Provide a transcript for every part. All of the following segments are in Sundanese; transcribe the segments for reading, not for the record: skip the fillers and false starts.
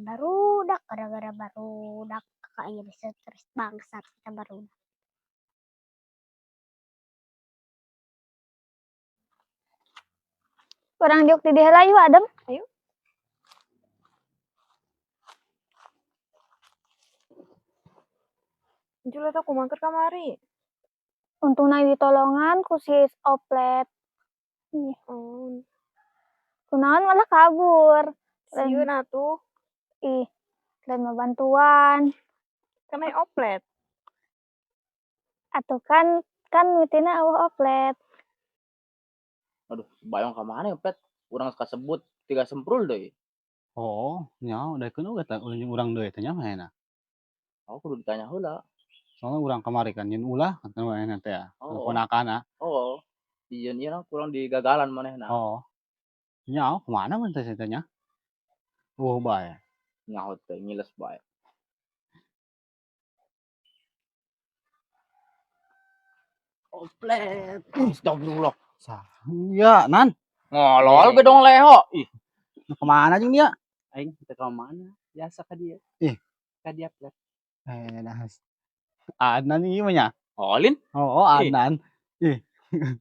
Barudak, gara-gara barudak kakak jadi stres bangsat kita barudak. Urang diuk di dieu heula yuk adem. Ayo. Jul eta kumaha keur kamari? Untungna ditolongan ku si Oplet. Ih. Oh. Kunaon malah kabur. Sieun atuh. Ih, lain mah bantuan. Kan aya Oplet. Atuh kan kan mitina eueuh Oplet. Aduh, bayong ka mana ya, Pet? Urang kasebut tiga semprul deui. Oh, nya daekeun oge tah jeung urang deui teh nya manehna. Oh, kudu ditanya heula. Soalna urang kamari kan nyeun ulah kata manehna teh ya, Oh. ponakanna. Oh. Dijieun ieu kurang digagalan manehna. Oh. Nya kumaha mun teh teh nya? Eueuh bae. Nyaho teh ngiles bae. Oplet. Astagfirullah. Ya, Nan. Ngolol bedong leho. Ih, Nu kemana jeung dia? Aing teu ka mana, biasa ka dieu. Ih. Ka dia Plet. Eh, nah. Adnan ieu mah nya. Olin Oh, Ih. Adnan. Ih,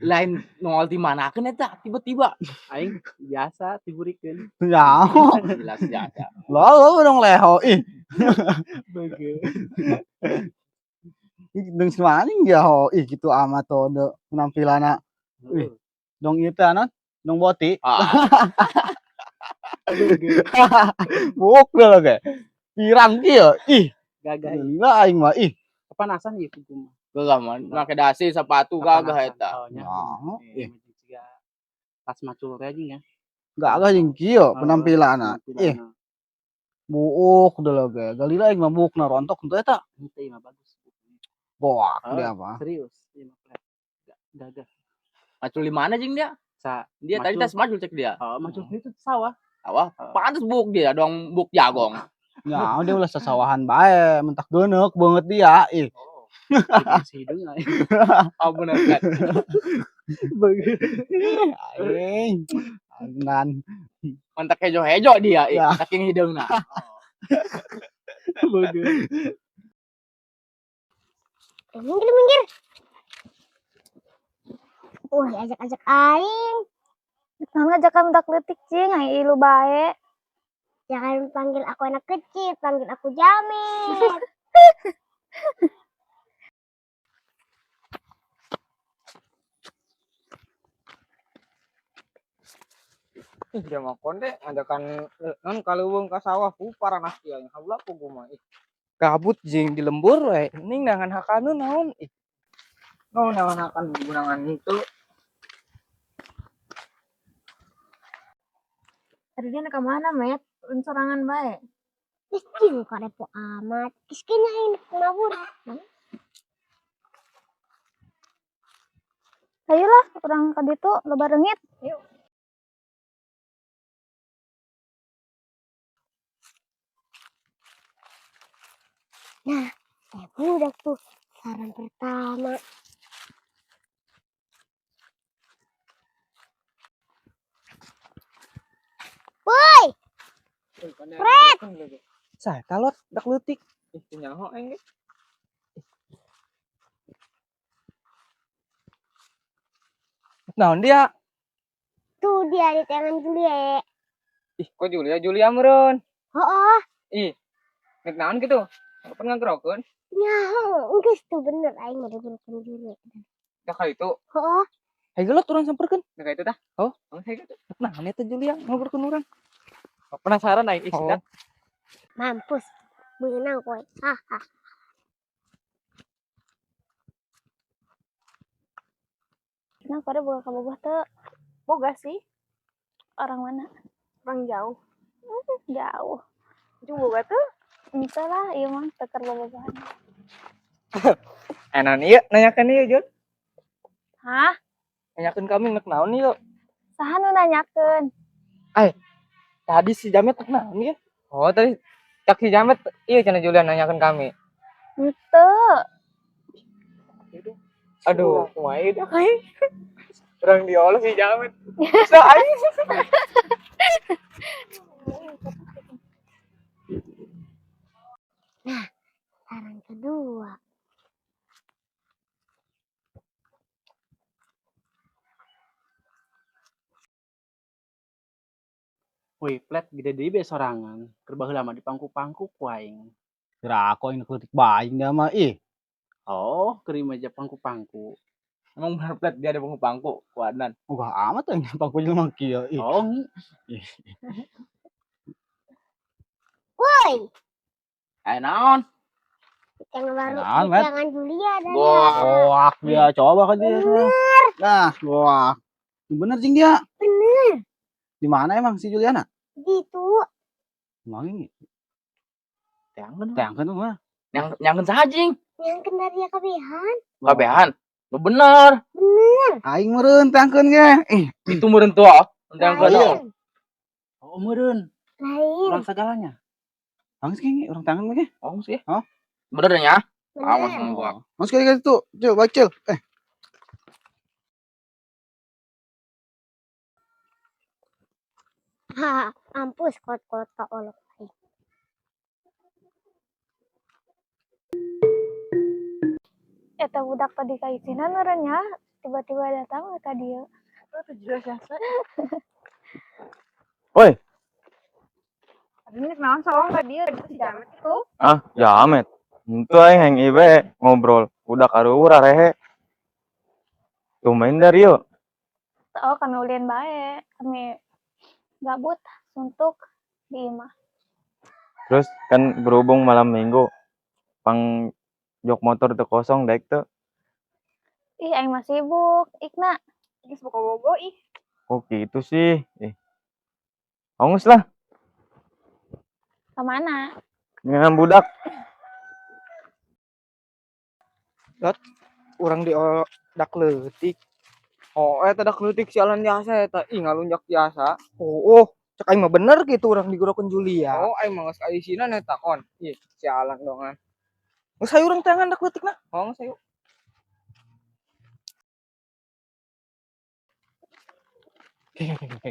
lain nongol di manakeun eta tiba-tiba. Aing biasa tiburikeun. nyaho. Jelas biasa. Lolo dong leho. Ih, Beugeut. jeung si mana dia ho. Ih, gitu amat tuh de penampilanna. Ih, dong ieu teh naon? Dong boti. Ah, Buk deh ge. Pirang kieu. Ih, Gagah gila aing mah ih. kepanasan ieu kuku mah. gagah mah make dasi sepatu gagah eta. Oh, nya. Nyaho. Ih, Jiga tas macul teh anjing ya. gagah jeung kieu penampilanna. Ih, Penampilanna. buuk deuleu ge. Galila aing mah buukna rontok henteu eta. Henteu ieu mah bagus. Boak Oh, dia mah. Serius, ieu mah Plet. Gagah. Macul di mana jeung dia? Sa Dia tadi Macul. tas macul cek dia. Oh, macul itu sawah. Wah, pantes buk dia dong buk jagong. Nya dia ulah sasawahan bae, mentak geuneuk beungeut dia. Ih, Oh. Si hidung aing. Oh bener kan. Beugeut. aing. Adnan. Mantak hejo-hejo dia, ih, Ya. saking hideungna. Beugeut. Minggir minggir. Wah, ajak-ajak aing. Naon ngajakan budak leutik cing, ai ilu bae. Jangan panggil aku anak kecil, panggil aku Jamil. Ih, dia mah konde ngajakan non kaleuweung ka sawah ku paranas ieu aing haula pugu mah ih. Gabut jeung di lembur we, ning nangan hakaneun naon ih. No nangan hakan gunangan henteu. Tadi dia ka mana, Met? Sorangan bae. Ih, cing karepo amat. Geus kayaknya aing mabur. Ayolah urang ka ditu loba reungit. Yuk. Nah, eh budak tuh saran pertama. Woi, Fred. Sa eta lot dak leutik. Ih, teu nyaho aing ge. Naon dia? Tuh dia di tangan Julia. Ih, kok Julia Julia meureun. Oh, Ih, nek naon kitu? Kapan ngagerokeun? nyaho, geus tuh bener aing mah digerokeun Julia. Tah ka itu. Oh, Hayu lot urang samperkeun. Nek ka itu tah. Oh. Oh, hayu kitu. Naon eta Julia ngobrolkeun urang. Penasaran aing ih, Oh. dah. Mampus. Beunang kowe. Haha. Nah, pada boga kabogoh teu? Boga sih, Orang mana? orang jauh. Jauh. Jeung boga tuh Henteu lah, ieu mah teu keur bobogohan. Eh, naon ieu nanyakeun ieu, Jul? Hah? Nanyakeun kami nek naon ieu? Saha nu nanyakeun? Tadi si Jamet nek naon ieu? Oh, tadi cak si Jamet ieu cenah Julian nanyakeun kami. Henteu. Aduh, kumaha ieu dah aing. Urang diolah si Jamet. Sa aing. Nah, saran kedua. Wih, plet gede deui be sorangan. Keur baheula mah dipangku-pangku ku aing. Kira aku aing leutik bae aing dia mah ih. Oh, keur ieu mah aja pangku-pangku. Emang bener plet dia ada pangku-pangku ku Adnan. Ogah amat aing pangku jelema kieu ih. Oh, ngi. Woi, Eh naon? yang baru Naon, Met? jangan Julia dan Wah. Goak dia coba ke dia. Nah, goak. Bener jing dia. Bener. Di mana emang si Juliana? Gitu. Emang ini Teangan. teangkeun tuh mah. Yang nyangkeun saha jing? Yang kena dia kabehan. Kabehan. Nu bener. Bener. Aing meureun teangkeun ge. Ih, Itu meureun tua. Teangkeun. Lain. Oh, meureun. Lain. Urang sagalanya. Bang sih urang teangkeun ge. Oh, sih. Oh. Bener ya? Awas Bener. gua. Masuk ke situ. Cil, baik cil. Eh, Ha, mampus kot-kot ka olok. Eta budak tadi kaisinan meureun nya, tiba-tiba datang ka dieu. Itu jelas jasa. Woi. Ini kenalan sawang ka dieu si Jamet itu. Ah, jamet. Itu aing hang ibe ngobrol. Udah karuhur arehe. Tumben dari yuk. Oh, kami ulin bae, kami gabut suntuk di imah. Terus kan berhubung malam minggu, pang jok motor tuh kosong daek tuh. Ih, aing mah sibuk, ikna. Geus bogo-bogo ih. Kok gitu sih? Ih. Ongus lah, Kemana? dengan budak. Urang di dak leutik. Oh, eta dak leutik sialan jasa eta. Ih, ngalunjak jasa. Oh, oh, cek aing mah bener gitu urang digerokeun Julia. Oh, aing mah geus aisinan eta kon. Ih, sialan dongan. Geus hayu urang teangan dak leutikna. Oh, geus hayu. Oke.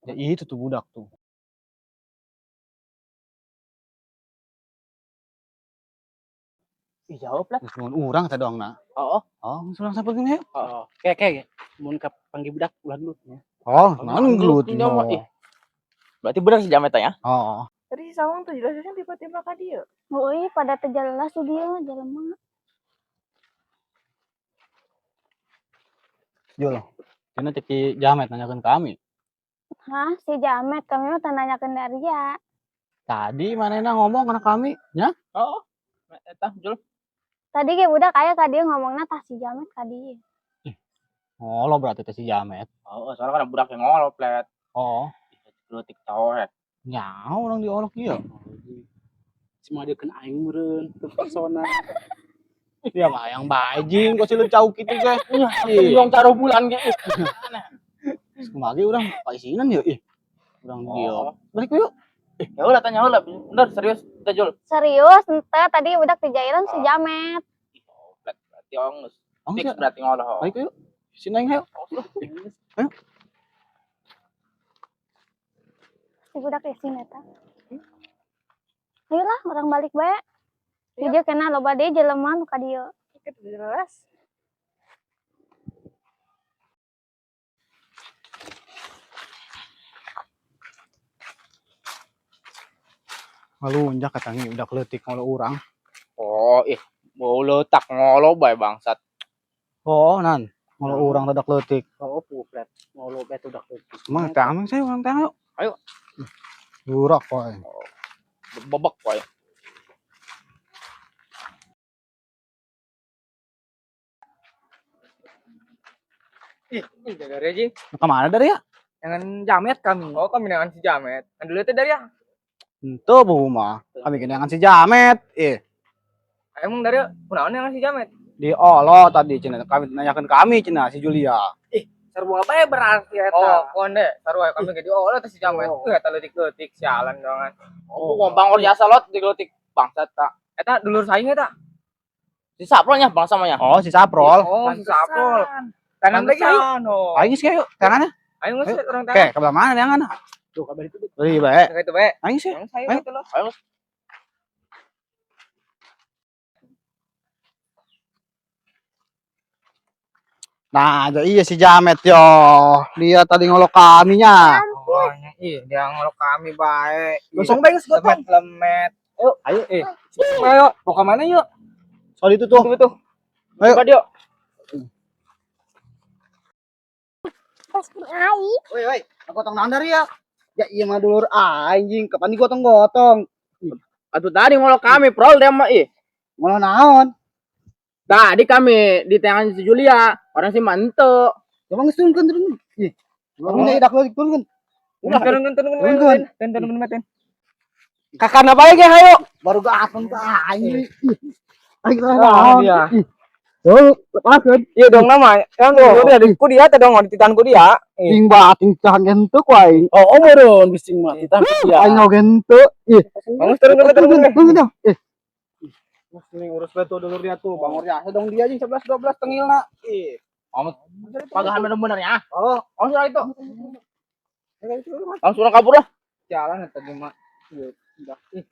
Ya itu tuh budak tuh. Ih, jauh plet. Geus nuhun urang teh doang na. Oh, Oh, geus urang sampeurkeun yuk. Oh, kayak kayak mun ka panggil budak ulah gelut nya. Oh, naon gelut. Ini mah, ih. Berarti bener si Jamet ya? Oh, Tadi si Sawang tuh jelas jasanya tiba-tiba ka dieu. Euy, pada teu jelas di dieu jelema. Jul. Cenah cek si Jamet nanyakeun kami. Hah, si Jamet kami mah teu nanyakeun Daria. Tadi manehna ngomong kana kami, nya? Oh. Eta, Jul. Tadi ge budak aya ka dieu ngomongna tah si Jamet ka dieu. Ngolo berarti teh si Jamet. Oh, soalnya kan budak yang ngolo plet. Oh, Leutik coet. nyaho urang diolok ieu. Si mah deukeun aing meureun, teu persona. Ya mah yang bae jing kok si cau kitu ge. Ih, Belum taruh bulan ge. kumaha ge urang paisinan yeuh ih. Urang dieu. Oh. Balik yuk. Ya udah tanya lah, bener serius, udah Jul. Serius, ente tadi budak dijailan si Jamet. Oh, plet berarti ongus. Oh, Fix sia. berarti ngolo. Balik yuk. Sini aing hayu. Si budak isin eta. Ayolah, urang balik bae. Di dieu kena loba deui jelema nu ka dieu. Itu jelas. Ngalunjak katanya udah leutik ngolo urang. Oh, ih, mau letak ngolo bae bangsat. Oh, nan. Ngolo urang dadak leutik. Oh, puplet. Ngolo bae tuh dak leutik. Emang teangan saya urang teangan yuk. Ayo. Burak kok. Bebek wae. Ih, ih jaga reji. Kemana dari ya? Jangan Jamet kami. Oh, kami dengan si Jamet. Kan dulu teh dari ya. Ente bu mah. Kami kenangan si Jamet. Eh, Emang dari kunaon yang si Jamet? di olo tadi cenah kami nanyakeun kami cenah si Julia. Sarua bae berarti eta. Oh, konde, sarua kami ge di oh teh si Jamet. Oh. Eta leutik-leutik sialan dongan. Oh, ngomong bangor jasa lot digelutik bangsat tak. Eta dulur saing eta. Si Saprol nya bangsa mah nya. Oh, si Saprol. Oh, si Saprol. Tangan lagi ayo. oh. Aing geus yuk, tangannya. Ayo geus urang Oke, tangan. ke belah mana tangan? Tuh kabar itu. Beri bae. Kayak itu bae. Aing sih. Ayo Ayo. itu loh. Ayo. Nah, ada iya si Jamet yo. Dia tadi ngolok kami nya. Oh, nya, ih, dia ngolok kami bae. Ih, Gosong bae geus gotong. Lemet lemet. Ayo, ayo eh. Ayo, mau ke mana yuk? Soal itu tuh. Tuh tuh. Ayo. Coba yuk. Pas aing. Woi, woi, gotong naon dari ya? Ya iya mah dulur anjing, kapan digotong-gotong? Atuh tadi ngolok kami, prol dia mah ih. Ngolok naon? Tadi kami di tangan si Julia, orang sih mante. Emang geus turunkeun turun. Ih. Turun deui dak leutik turunkeun. Ulah, turun turun turun Turunkeun. turun turun turun. Kakak apa lagi ayo? Baru gak ke aing. Ih. Aing Ah, naon? dia. Ih. Tuh, lepaskeun. Iya dong nama. Yang tuh dia di ku dia teh dong di ku dia. Ting bating tahan gentuk wae. Oh, oh meureun bising mah titah ya. Aing oge henteu. Ih, Bangun turun turun turun. turun turun. Ih. Mending urus bae tuh dulur dia tuh, bangor jasa dong dia anjing 11 12 tengilna. Ih. Pagahan bener-bener ya. Oh, Langsung lah itu. Langsung orang kabur lah. Jalan eta mah. Iya, udah. Ih.